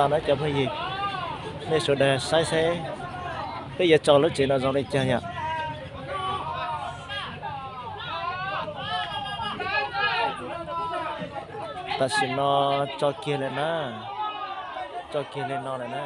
Na cov phooj ywg, nej sawv daws saib seb peb yuav tso lub tsev no zoo li cas yom. Tam sim no tso kiag li na, tso kiag li no lawm na.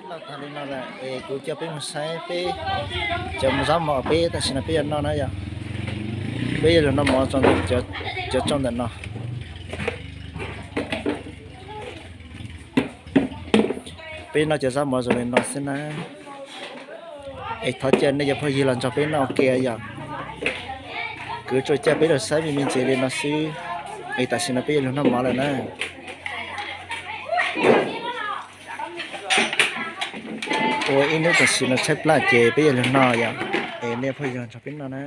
Los tag li no lawm es kuv coj peb mus saib peb cov zab mov peb tam sim no peb yuav noj na yom. Peb yuav los noj mov tso ntawm cov tsau ntawm no. Peb noj cov zab mov zoo li no xwb na. Es thov caw nej cov phooj ywg los nrog peb noj ua ke yom. Kuv tsuas coj peb los saib me me ntxiv li no xwb. Es tam sim no peb yuav los noj mov lawm na. Ua ib hnub tam sim no tshaib plab ces peb yuav los noj yom. Es nej phooj ywg los nrog peb noj na.